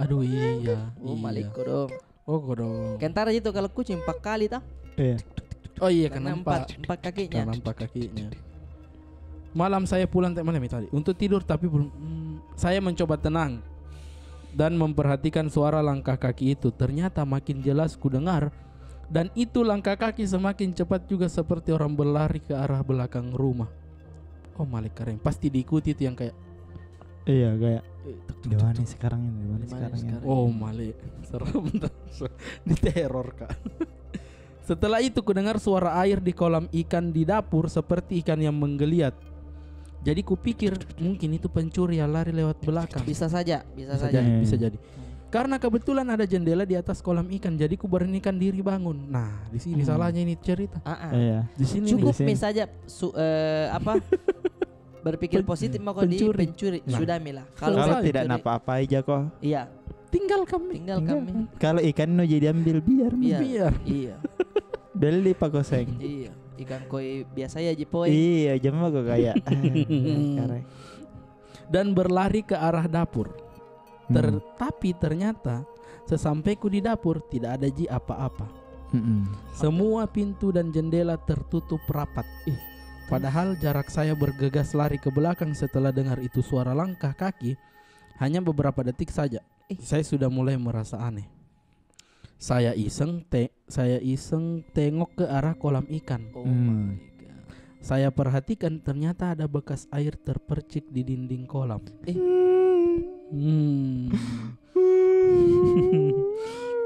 Aduh, iya, iya. Oh, male kodong. Oh, kodong. Kentara itu kalau kucing empat kali, tah? Iya. Oh iya, karena empat, empat kakinya. Karena empat kakinya. Malam saya pulang te-, malam itu tadi untuk tidur, tapi belum, hmm, saya mencoba tenang dan memperhatikan suara langkah kaki itu. Ternyata makin jelas ku dengar, dan itu langkah kaki semakin cepat juga seperti orang berlari ke arah belakang rumah. Oh, male kareng. Pasti diikuti itu yang kayak, iya, kayak, eh, tuk, tuk, tuk, tuk. Di mana sekarang ini? Di mana sekarang ini? Oh, male. Serem. Diteror, Kak. Setelah itu, kudengar suara air di kolam ikan di dapur seperti ikan yang menggeliat. Jadi kupikir, mungkin itu pencuri yang lari lewat belakang. Bisa saja, bisa saja. Bisa jadi, bisa jadi. Karena kebetulan ada jendela di atas kolam ikan, jadi kuberanikan diri bangun. Nah, di sini salahnya ini cerita. Ah, ah. Iya. Di sini nih. Cukup mi saja su-, eh, apa? Berpikir positif mako di pencuri. Nah. Sudah mi lah. Kalau tidak napa-apai jako. Iya. Tinggal kami. Tinggal kami. Kalau ikan nu jadi ambil, biar mi. Biar. Iya. Beli pako seng. Iya. Ikan koi biasa ya ji poi. Iya, jema ko kayak. Dan berlari ke arah dapur. Ter-, tapi ternyata sesampaiku di dapur tidak ada ji apa-apa. Semua pintu dan jendela tertutup rapat. Ih. Padahal jarak saya bergegas lari ke belakang setelah dengar itu suara langkah kaki hanya beberapa detik saja. Ih. Saya sudah mulai merasa aneh. Saya iseng te-, saya iseng tengok ke arah kolam ikan. Oh my God. Saya perhatikan, ternyata ada bekas air terpercik di dinding kolam. Eh. Hmm.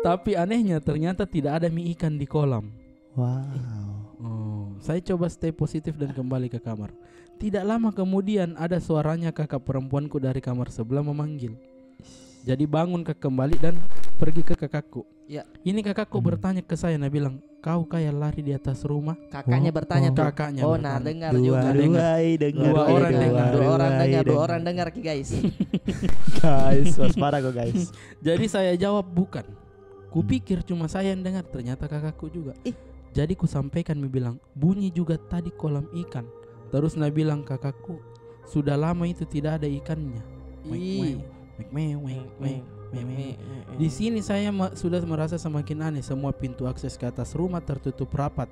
Tapi anehnya, ternyata tidak ada mi ikan di kolam. Wow. Oh, saya coba stay positif dan kembali ke kamar. Tidak lama kemudian, ada suaranya kakak perempuanku dari kamar sebelah memanggil. Jadi bangun ka kembali dan pergi ke kakakku. Ya. Ini kakakku bertanya ke saya, na bilang, "Kau kah yang lari di atas rumah?" Kakaknya bertanya tuh. Kakaknya bertanya. Oh, nah, dengar juga. Dua orang dengar, dua orang dengar, dua orang dengar ki, guys. Guys, waspada ko, guys. Jadi saya jawab, "Bukan." Kupikir cuma saya yang dengar, ternyata kakakku juga. Ih. Jadi kusampaikan mi bilang, "Bunyi juga tadi kolam ikan." Terus na bilang kakakku, "Sudah lama itu tidak ada ikannya." Ih. Weng, weng, weng, weng, weng. Meme. Di sini saya ma-, sudah merasa semakin aneh. Semua pintu akses ke atas rumah tertutup rapat.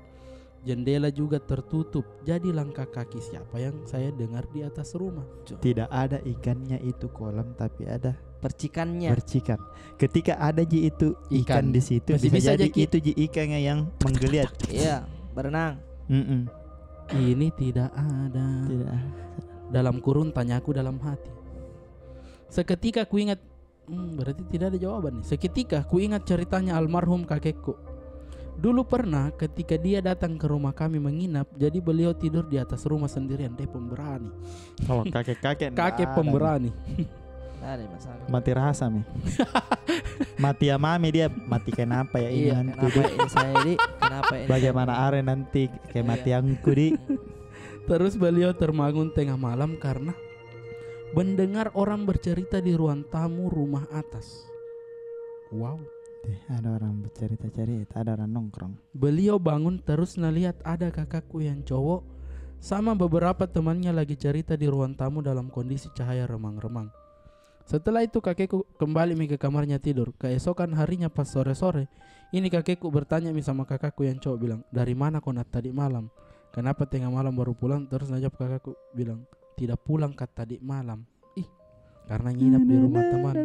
Jendela juga tertutup. Jadi langkah kaki siapa yang saya dengar di atas rumah? Tidak ada ikannya itu kolam, tapi ada percikannya. Percikan. Ketika ada ji itu ikan di situ, bisa jadi itu ji ikan yang menggeliat. Iya, berenang. Mm-mm. Ini tidak ada. Tidak ada. Dalam kurung tanyaku dalam hati. Seketika ku ingat, hmm, berarti tidak ada jawaban nih. Seketika ku ingat ceritanya almarhum kakekku. Dulu pernah ketika dia datang ke rumah kami menginap, jadi beliau tidur di atas rumah sendirian. Dia pemberani. Kalau kakek-kakek ndak ada nih. Kakek pemberani. Ndak ada masalah. Mati rasa mi. Mati ya mami dia, mati kenapa ya ini nanti. Iya, kenapa ini saya ini? Kenapa ini saya? Bagaimana are nanti kematianku di? Terus beliau terbangun tengah malam karena mendengar orang bercerita di ruang tamu rumah atas. Wow. Eh, ada orang bercerita-cerita, ada orang nongkrong. Beliau bangun terus nalihat ada kakakku yang cowok sama beberapa temannya lagi cerita di ruang tamu dalam kondisi cahaya remang-remang. Setelah itu kakekku kembali mi ke kamarnya tidur. Keesokan harinya pas sore-sore, ini kakekku bertanya mi sama kakakku yang cowok bilang, "Dari mana kau nak tadi malam? Kenapa tengah malam baru pulang?" Terus najawab kakakku bilang, "Tidak pulang ka tadi malam." Ih, karena nginap di rumah teman.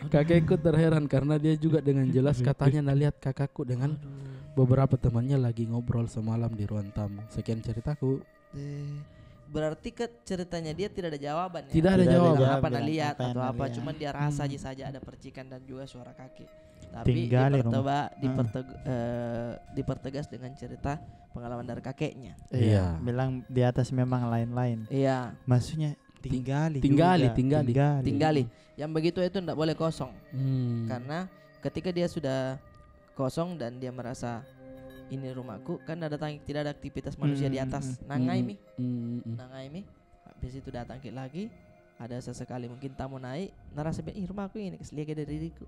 Kakekku terheran karena dia juga dengan jelas katanya nalihat kakakku dengan beberapa temannya lagi ngobrol semalam di ruang tamu. Sekian ceritaku. Eh, berarti ke ceritanya dia tidak ada jawaban ya? Tidak ada jawaban. Apa nalihat atau apa, cuman dia rasa ji saja ada percikan dan juga suara kaki. Tapi diperteba-, diperteg-, eh, dipertegas dengan cerita pengalaman dari kakeknya. Iya. Bilang di atas memang lain-lain. Iya. Maksudnya tinggali, tinggali, tinggali. Tinggali. Yang begitu itu ndak boleh kosong. Karena ketika dia sudah kosong dan dia merasa, "Ini rumahku," kan ada tang-, tidak ada aktivitas manusia di atas. Nangai mi. Nangai mi. Habis itu datang ki lagi, ada sesekali mungkin tamu naik, narasa bilang, "Ih, rumahku ini, kasih lihat dari diriku."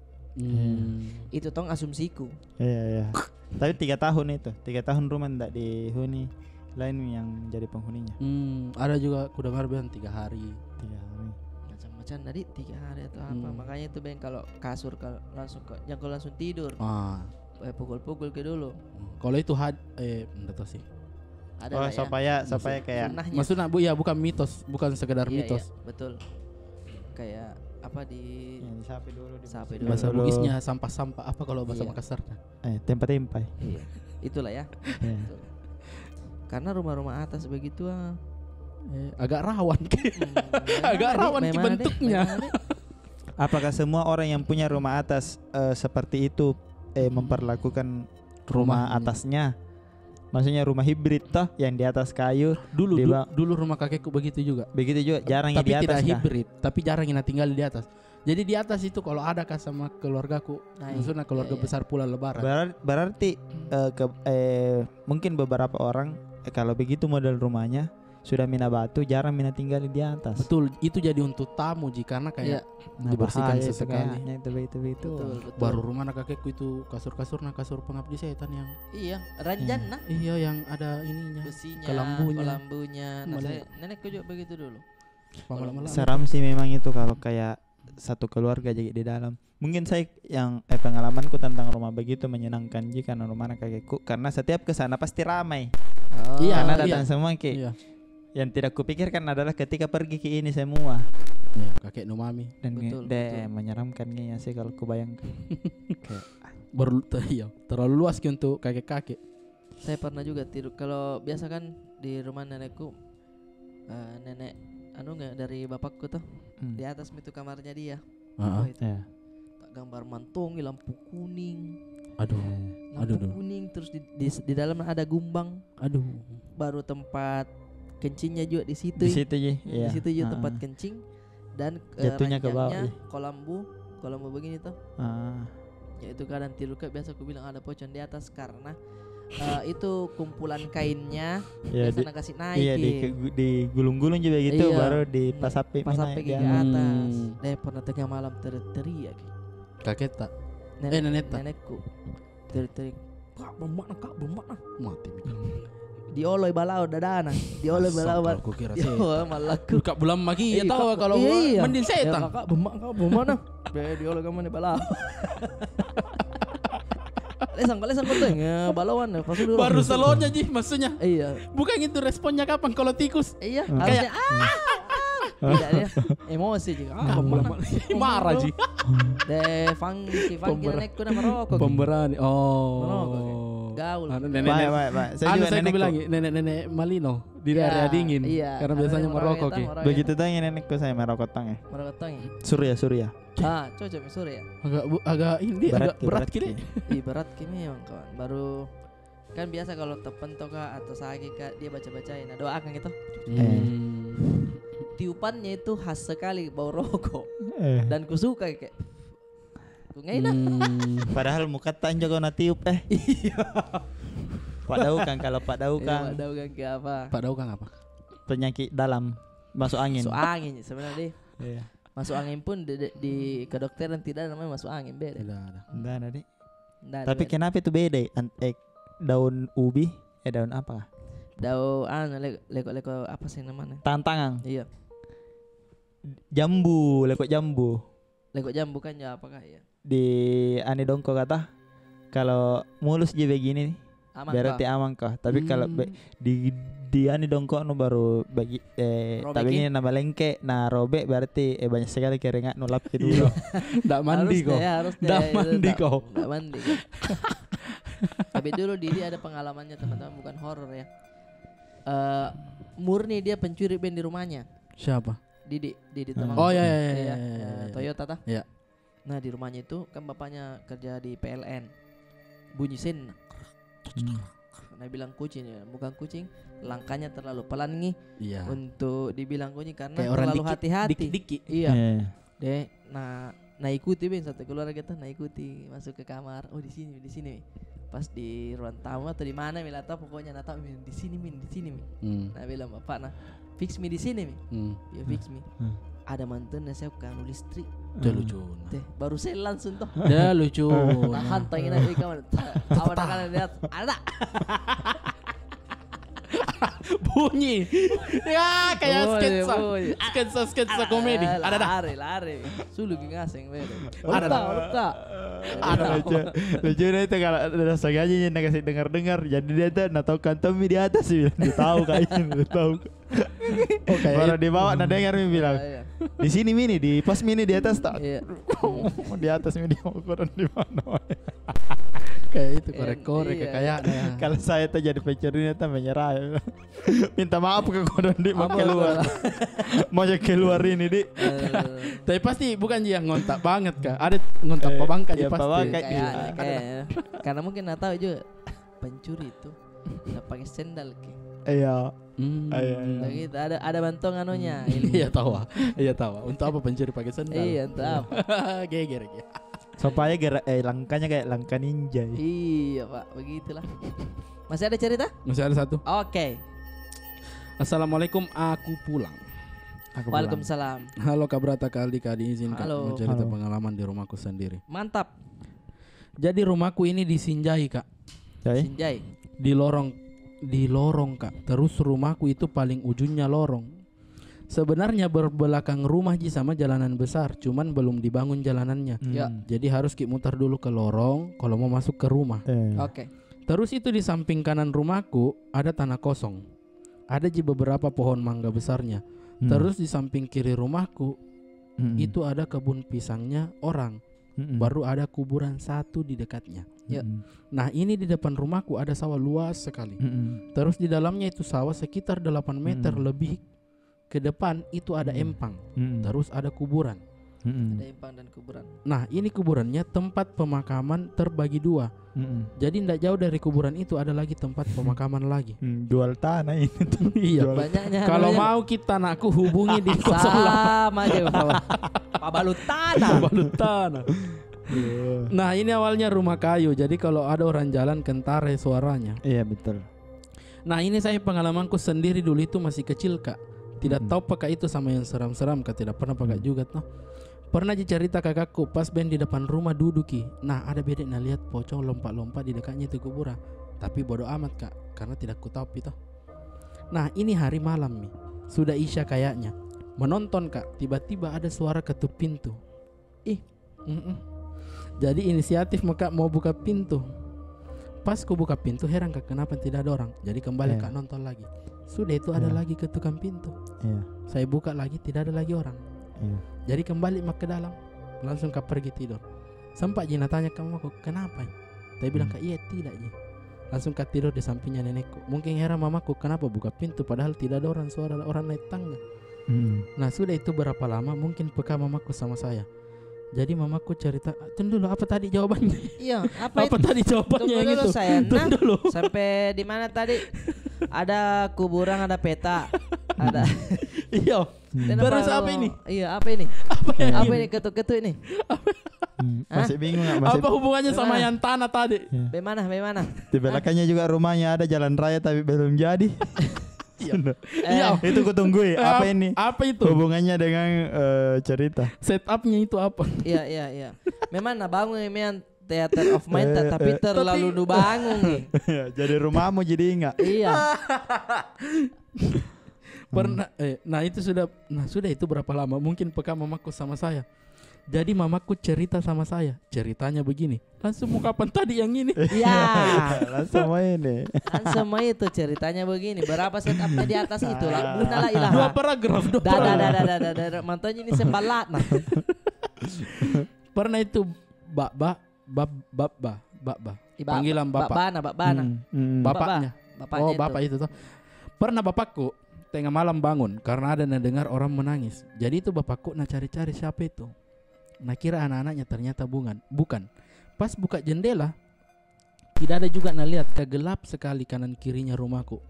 Itu tong asumsiku. Iya, iya. Tapi tiga tahun itu, tiga tahun rumah ndak dihuni, lain yang jadi penghuninya. Ada juga ku dengar bilang tiga hari. Tiga hari. Macam-macam tadi tiga hari atau apa. Makanya itu beng kalau kasur kalau langsung ke, jangan kau langsung tidur. Eh, pukul-pukul ke dulu. Kalau itu had-, eh, ndak tahu sih. Ada lah ya. Supaya, supaya kayak sunnahnya. Maksudnya, bu, ya, bukan mitos, bukan sekedar mitos. Iya, betul. Kayak apa di sapi dulu, bahasa Bugisnya sampah-sampah, apa kalau bahasa Makassarnya? Eh, tempa-tempa. Iya. Itulah ya. Betul. Karena rumah-rumah atas begitu, ah. Eh, agak rawan. Agak rawan ki bentuknya. Apakah semua orang yang punya rumah atas, eh, seperti itu, eh, memperlakukan rumah atasnya? Maksudnya rumah hibrid toh, yang di atas kayu. Dulu, dulu rumah kakekku begitu juga. Begitu juga, jarang yang di atas kah? Tapi tidak hibrid, tapi jarang yang tinggal di atas. Jadi di atas itu kalau ada kah sama keluargaku, maksudnya keluarga besar pulang lebaran. Berar-, berarti, eh, ke, eh, mungkin beberapa orang, eh, kalau begitu model rumahnya, sudah mina batu, jarang mina tinggal di atas. Betul, itu jadi untuk tamu ji, karena kayak dibersihkan sesekali. Nah, bahaya itu kayaknya, itu, itu, itu. Betul, betul. Baru rumah na kakekku itu kasur-kasur, na kasur pengabdi setan yang, iya, ranjang nah. Iya, yang ada ininya, besinya, kelambunya. Kelambunya. Nah, saya, nenekku juga begitu dulu. Seram sih memang itu kalau kayak satu keluarga jadi di dalam. Mungkin saya yang, eh, pengalamanku tentang rumah begitu menyenangkan ji karena rumah anak kakekku, karena setiap ke sana pasti ramai. Iya, karena datang semua ki. Iya. Yang tidak kupikirkan adalah ketika pergi ki ini semua. Iya, kakek nu mami. Dan deh, menyeramkan kayaknya sih kalau kubayangkan. Kayak, ah. Baru, iya, terlalu luas ki untuk kakek-kakek. Saya pernah juga tidur. Kalau biasa kan di rumah nenekku, eh, nenek anu nggak, dari bapakku tuh, di atas itu kamarnya dia. Heeh. Itu. Iya. Tak gambar mantongi lampu kuning. Aduh. Lampu kuning, terus di, di, di dalam ada gumbang. Aduh. Baru tempat kencingnya juga di situ. Di situ ji. Iya. Di situ juga tempat kencing. Dan, eh, jatuhnya ke bawah, ranjangnya kolambu, kolambu begini tuh. Ah. Ya, itu kadang tidur ka, biasa ku bilang ada pocong di atas karena, eh, itu kumpulan kainnya biasa na kasih naik. Iya, di, digulung-gulung juga gitu, baru dipasapi, pasapi ke atas. Deh, pernah tengah malam teriak-teriak. Kakek tak? Eh, nenek tak? Nenekku. Teriak-teriak, "Kak, belum mana, Kak, belum mana?" Mati mi. Dioloi balao dadana. Dioloi balao. Astagfirullah, kukira setan. Malaku. Buka bulan maki, iya, tahu kalau iya, mending setan. Ya, kakak, bemak kau, bemak nah. Be, dioloi kamu ni balao. Lesang, lesang kau tuh. Ya, balaoan, pas dulu. Baru salonnya ji, maksudnya. Iya. Bukan itu responnya kapan kalau tikus? Iya, kayak, harusnya, ah. Tidak, dia emosi juga. Ah, marah ji. Deh, funky, funky nenekku nama rokok. Pemberani. Oh. Merokok, gaul. Anu, nenek, baik, baik, baik. Saya juga nenekku bilang, nenek-nenek Malino di area dingin. Iya, karena biasanya merokok. Begitu tanya nenekku saya merokok tang. Merokok tang. Surya, Surya. Ah, cocok Surya. Agak, agak ini, agak berat kiri. Ih, berat kiri memang, kawan. Baru Kan biasa kalau terpentok kah atau sakit kah, dia baca-bacain. Nah, doakan gitu. Tiupannya itu khas sekali, bau rokok. Dan kusuka kayak, ku ngai nah. Padahal muka tanjo kau na tiup, eh. Iya. Pak Daukang, kalau Pak Daukang. Pak Daukang ke apa? Pak Daukang apa? Penyakit dalam, masuk angin. Masuk angin sebenarnya. Iya. Masuk angin pun di, di, di kedokteran tidak namanya masuk angin, beda. Tidak ada. Tidak ada, Dek. Tapi kenapa itu beda? Eh, daun ubi, eh, daun apa? Daun, anu, leko-leko apa sih namanya? Tangan-tangan. Iya. Jambu, leko jambu. Leko jambu kan ya, apakah ya? Di ani dongko kata, kalau mulus ji begini, berarti aman kah? Tapi kalau di, di ani dongko nu baru bagi, eh, tapi ini nama lengke, na robek berarti, eh, banyak sekali keringat nu lap kedua. Ndak mandi kau. Ndak mandi kau. Ndak mandi kau. Tapi dulu Didi ada pengalamannya, teman-teman, bukan horor ya. Eh, murni dia pencuri band di rumahnya. Siapa? Didi, Didi teman. Oh, ya, ya, ya. Toyota tah. Ya. Nah, di rumahnya itu kan bapaknya kerja di P L N. Bunyi sen. Nah, bilang kucing ya, bukan kucing, langkahnya terlalu pelan ngi untuk dibilang kucing karena terlalu hati-hati. Iya. Deh, nah, na ikuti beng satu keluarga tuh, na ikuti masuk ke kamar. Oh, di sini, di sini. Pas di ruang tamu atau di mana mi lah tau, pokoknya na tau mi, di sini mi, di sini mi. Na bilang bapak, nah, fix mi di sini mi. Ya, fix mi. Ada mantan na saya kan listrik. Dia lucu. Teh, baru saya langsung tuh. Dia lucu. Tahan tangi na, eh, kawan. Awak dah kalah lihat. Ada. Bunyi. Ya, kayak sketsa. Sketsa, sketsa komedi. Ada dah. Lari, lari. Sulu ki ngaseng beda. Ada dah. Ada. Lucu, lucu dah itu kalau ada sengaja na kasih dengar-dengar. Jadi dia tuh na tau kantong mi di atas, dia bilang, dia tau kayaknya, dia tau. Baru dibawa, na dengar mi bilang, di sini mi ni, di pas mi ni di atas tak? Di atas mi, di ukuran di mana? Kayak itu, korek-korek, kayak, kayak. Kalau saya tuh jadi pencuri, tuh menyerah. Minta maaf ke kodong, Dik, mau keluar. Mau keluar ini, Dik. Tapi pasti bukan ji yang ngontak banget kah? Ada ngontak pabangka ji pasti. Pabangka ji. Kayak, kayak, karena mungkin na tau juga pencuri itu na pakai sendal ki. Iya. Begitu, ada, ada bantuan anunya. Iya, tahu. Iya, tahu. Untuk apa pencuri pakai sendal? Iya, untuk apa? Geger, geger. Supaya gerak, eh, langkahnya kayak langkah ninja. Iya, Pak, begitulah. Masih ada cerita? Masih ada satu. Oke. Assalamualaikum, aku pulang. Waalaikumsalam. Halo, Kak Brata, Kak Aldi, Kak Adi, izin, Kak, mau cerita pengalaman di rumahku sendiri. Mantap. Jadi, rumahku ini di Sinjai, Kak. Sinjai. Di lorong, di lorong, Kak. Terus rumahku itu paling ujungnya lorong. Sebenarnya berbelakang rumah ji sama jalanan besar, cuman belum dibangun jalanannya. Jadi harus ki mutar dulu ke lorong kalau mau masuk ke rumah. Oke. Terus itu di samping kanan rumahku ada tanah kosong. Ada ji beberapa pohon mangga besarnya. Terus di samping kiri rumahku itu ada kebun pisangnya orang. Baru ada kuburan satu di dekatnya. Nah, ini di depan rumahku ada sawah luas sekali. Terus di dalamnya itu sawah sekitar delapan meter lebih ke depan itu ada empang. Terus ada kuburan. Ada empang dan kuburan. Nah, ini kuburannya tempat pemakaman terbagi dua. Jadi, ndak jauh dari kuburan itu ada lagi tempat pemakaman lagi. Jual tanah ini tuh. Iya. Banyaknya. Kalau mau kita, anakku, hubungi di kosong delapan. Sama aja, kawan. Pabalu tanah. Pabalu tanah. Nah, ini awalnya rumah kayu. Jadi, kalau ada orang jalan, kentara suaranya. Iya, betul. Nah, ini saya pengalamanku sendiri dulu itu masih kecil, Kak. Tidak tahu apakah itu sama yang seram-seram, Kak. Tidak pernah pakai juga, toh. Pernah ji cerita kakakku, pas beng di depan rumah duduk ki. Nah, ada bedek na lihat pocong lompat-lompat di dekatnya itu kuburan. Tapi bodo amat, Kak, karena tidak kutahu pi toh. Nah, ini hari malam mi. Sudah isya kayaknya. Menonton, Kak, tiba-tiba ada suara ketuk pintu. Ih. Mm-mm. Jadi inisiatif maka mau buka pintu. Pas ku buka pintu, heran, Kak, kenapa tidak ada orang. Jadi kembali, Kak, nonton lagi. Sudah itu ada lagi ketukan pintu. Iya. Saya buka lagi, tidak ada lagi orang. Iya. Jadi kembali mak ke dalam. Langsung, Kak, pergi tidur. Sempat ji natanya ke mamaku, "Kenapa?" Tapi bilang, "Kak, iya, tidak ji." Langsung, Kak, tidur di sampingnya nenekku. Mungkin heran mamaku, kenapa buka pintu padahal tidak ada orang, suara orang naik tangga. Nah, sudah itu berapa lama, mungkin peka mamaku sama saya. Jadi mamaku cerita, tunggu dulu, apa tadi jawabannya? Iya, apa itu? Apa tadi jawabannya yang itu? Tunggu dulu, sayang. Tunggu dulu. Sampai di mana tadi? Ada kuburan, ada peta, ada. Iya. Terus apa ini? Iya, apa ini? Apa ini? Ketuk-ketuk ini? Masih bingung nggak? Apa hubungannya sama yang tanah tadi? Bagaimana? Bagaimana? Di belakangnya juga rumahnya ada jalan raya tapi belum jadi. Iya. Itu kutunggui. Apa ini? Apa itu? Hubungannya dengan, eh, cerita. Setupnya itu apa? Iya, iya, iya. Memang na bangun memang theater of mind, tapi terlalu nu bangun nih. Iya, jadi rumahmu jadi ingat. Iya. Pernah, eh, nah, itu sudah, nah, sudah itu berapa lama? Mungkin peka mamaku sama saya. Jadi mamaku cerita sama saya. Ceritanya begini. Langsung mau kapan tadi yang ini? Iya. Langsung main nih. Langsung main itu ceritanya begini. Berapa setupnya di atas itu lah. Gunalah ilaha. Dua paragraf, dua paragraf. Dah, dah, dah. Mantunya ini sembalat nah. Pernah itu baba, bab-, babba, babba. Panggilan bapak. Babana, babana. Bapaknya. Bapaknya itu. Oh, bapak itu toh. Pernah bapakku tengah malam bangun karena ada na dengar orang menangis. Jadi itu bapakku na cari-cari siapa itu. Na kira anak-anaknya, ternyata bungan-, bukan. Pas buka jendela, tidak ada juga na lihat, Kak, gelap sekali kanan kirinya rumahku.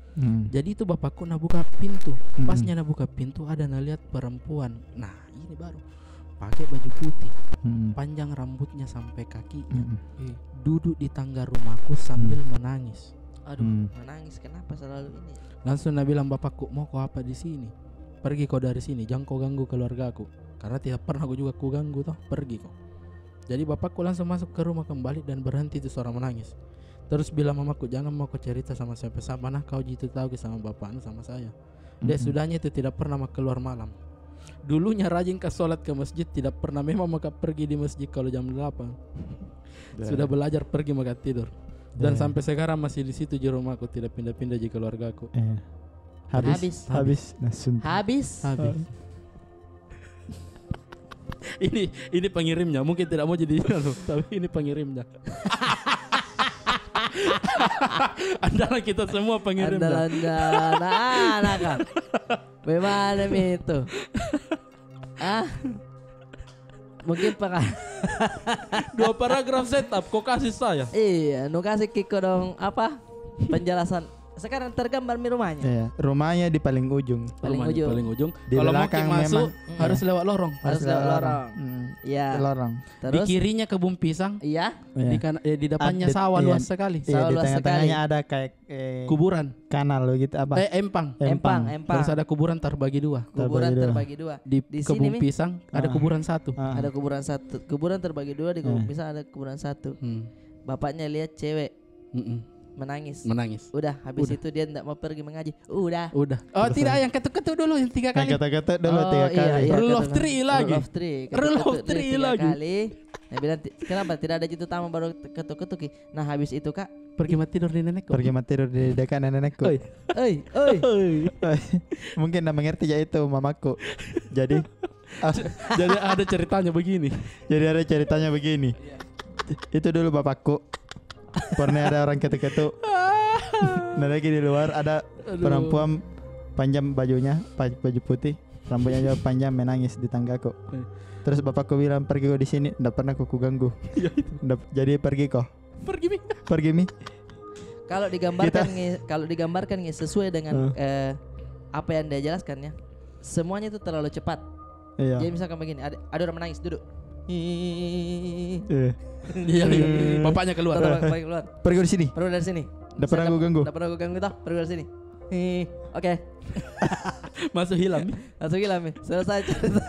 Jadi itu bapakku na buka pintu. Pasnya na buka pintu, ada na lihat perempuan. Nah, ini baru pakai baju putih, panjang rambutnya sampai kakinya. Duduk di tangga rumahku sambil menangis. Aduh, menangis kenapa selalu ini? Langsung na bilang bapakku, "Mau ko apa di sini? Pergi ko dari sini, jangan ko ganggu keluargaku." Karena tidak pernah ko juga ku ganggu toh, "Pergi ko." Jadi bapakku langsung masuk ke rumah kembali dan berhenti tu suara menangis. Terus bilang mamaku, "Jangan mau ko cerita sama siapa-siapa nah, kau ji tu tahu ki sama bapakmu sama saya." Deh, sudahnya itu tidak pernah ma keluar malam. Dulunya rajin ka sholat ke masjid, tidak pernah memang maka pergi di masjid kalau jam delapan. Sudah belajar pergi maka tidur. Dan sampai sekarang masih di situ ji rumahku, tidak pindah-pindah ji keluargaku. Habis. Habis. Habis. Nah, suntuk. Habis. Habis. Ini, ini pengirimnya. Mungkin tidak mau jadi, tapi ini pengirimnya. Andalan kita semua pengirimnya. Andalannya anak-anak, kan? Bagaimana mi itu? Ah. Mungkin pernah. Dua paragraf setup ko kasih saya. Iya, nu kasih ki kodong apa? Penjelasan. Sekarang tergambar mi rumahnya. Iya, rumahnya di paling ujung. Paling ujung. Paling ujung. Kalau mau ki masuk, harus lewat lorong. Harus lewat lorong. Iya. Lorong. Terus? Di kirinya kebun pisang. Iya. Di kan-, eh, di depannya sawah luas sekali. Sawah luas sekali. Di tengah-tengahnya ada kayak, eh, kuburan. Kanal begitu apa? Eh, empang. Empang, empang. Terus ada kuburan terbagi dua. Kuburan terbagi dua. Di kebun pisang ada kuburan satu. Ada kuburan satu. Kuburan terbagi dua, di kebun pisang ada kuburan satu. Bapaknya lihat cewek menangis. Menangis. Udah, habis itu dia ndak mau pergi mengaji. Udah. Udah. Oh, tidak, yang ketuk-ketuk dulu yang tiga kali. Yang ketuk-ketuk dulu tiga kali. Rule of three lagi. Rule of three. Rule of three lagi. Dia bilang, "Kenapa tidak ada ji tu tamu baru ketuk-ketuk ki?" Nah, habis itu, Kak, pergi ma tidur di nenekku. Pergi ma tidur di dekat nenekku. Oi. Oi, oi. Mungkin na mengerti ja itu mamaku. Jadi, jadi ada ceritanya begini. Jadi ada ceritanya begini. Itu dulu bapakku. Pernah ada orang ketuk-ketuk. Nah, lagi di luar ada perempuan panjang bajunya, pa-, baju putih, rambutnya juga panjang, menangis di tanggaku. Terus bapakku bilang, "Pergi ko di sini, ndak pernah ko kuganggu." Jadi pergi ko. Pergi mi. Pergi mi. Kalau digambarkan nge-, kalau digambarkan nge sesuai dengan, eh, apa yang dia jelaskan ya, semuanya itu terlalu cepat. Iya. Jadi misalkan begini, ada, ada orang menangis, duduk. Iya. Bapaknya keluar. Bapaknya keluar. Pergi dari sini. Pergi dari sini. Ndak pernah gua ganggu. Ndak pernah gua ganggu toh. Pergi dari sini. Oke. Masuk hilam mi. Masuk hilam mi. Selesai cerita.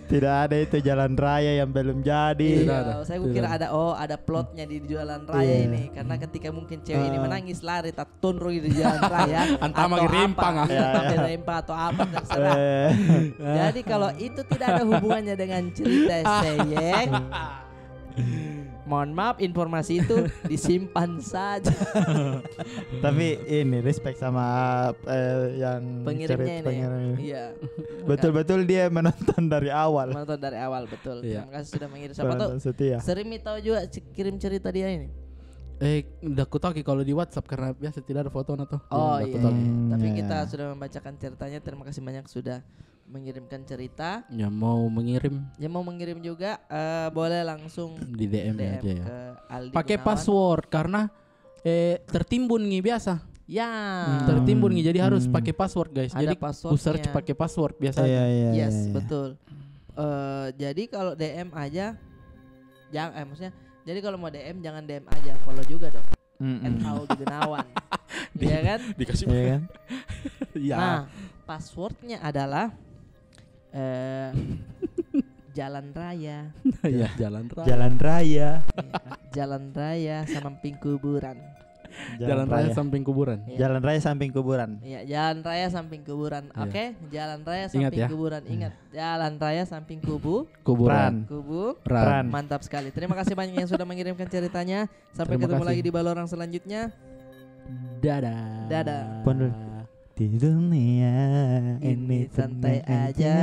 Tidak ada itu jalan raya yang belum jadi. Iya, saya kukira ada, oh, ada plotnya di jalan raya ini. Karena ketika mungkin cewek ini menangis, lari, tak tonrong di jalan raya. Antah atau magi apa, rimpang, ah. Iya, iya, antah magi rimpang atau apa, terserah. Eh. Jadi kalau itu tidak ada hubungannya dengan cerita Seyek, mohon maaf, informasi itu disimpan saja. Tapi ini respect sama, eh, yang pengirimnya cerita ini. Pengirim. Iya. Betul-betul dia menonton dari awal. Menonton dari awal, betul. Iya. Terima kasih sudah mengirim. Siapa tahu penonton setia. Sering mi tahu juga ce-, kirim cerita dia ini. Eh, udah ku tahu ki kalau di WhatsApp karena biasa tidak ada foto na toh. Oh, iya. Tapi kita sudah membacakan ceritanya. Terima kasih banyak sudah mengirimkan cerita. Yang mau mengirim. Yang mau mengirim juga, eh, boleh langsung di D M aja ya. Ke Aldi Gunawan. Pakai password karena, eh, tertimbun ngi biasa. Ya. Tertimbun ngi, jadi harus pakai password, guys. Ada passwordnya. Jadi ku search pakai password biasa. Iya, iya, iya. Yes, betul. Eh, jadi kalau D M aja, jangan, eh, maksudnya, jadi kalau mau D M jangan D M aja, follow juga dong. Mm-mm. At Aldi Gunawan. Iya kan? Dikasih. Iya kan? Iya. Nah, passwordnya adalah, eh, jalan raya. Iya, jalan raya. Jalan raya. Iya, jalan raya samping kuburan. Jalan raya samping kuburan. Iya. Jalan raya samping kuburan. Iya, jalan raya samping kuburan. Iya. Oke, jalan raya samping kuburan. Ingat, jalan raya samping kubu-, kuburan. Kuburan. Mantap sekali. Terima kasih banyak yang sudah mengirimkan ceritanya. Sampai ketemu lagi di Ballorang selanjutnya. Dadah. Dadah. Pondol. Di dunia ini santai aja.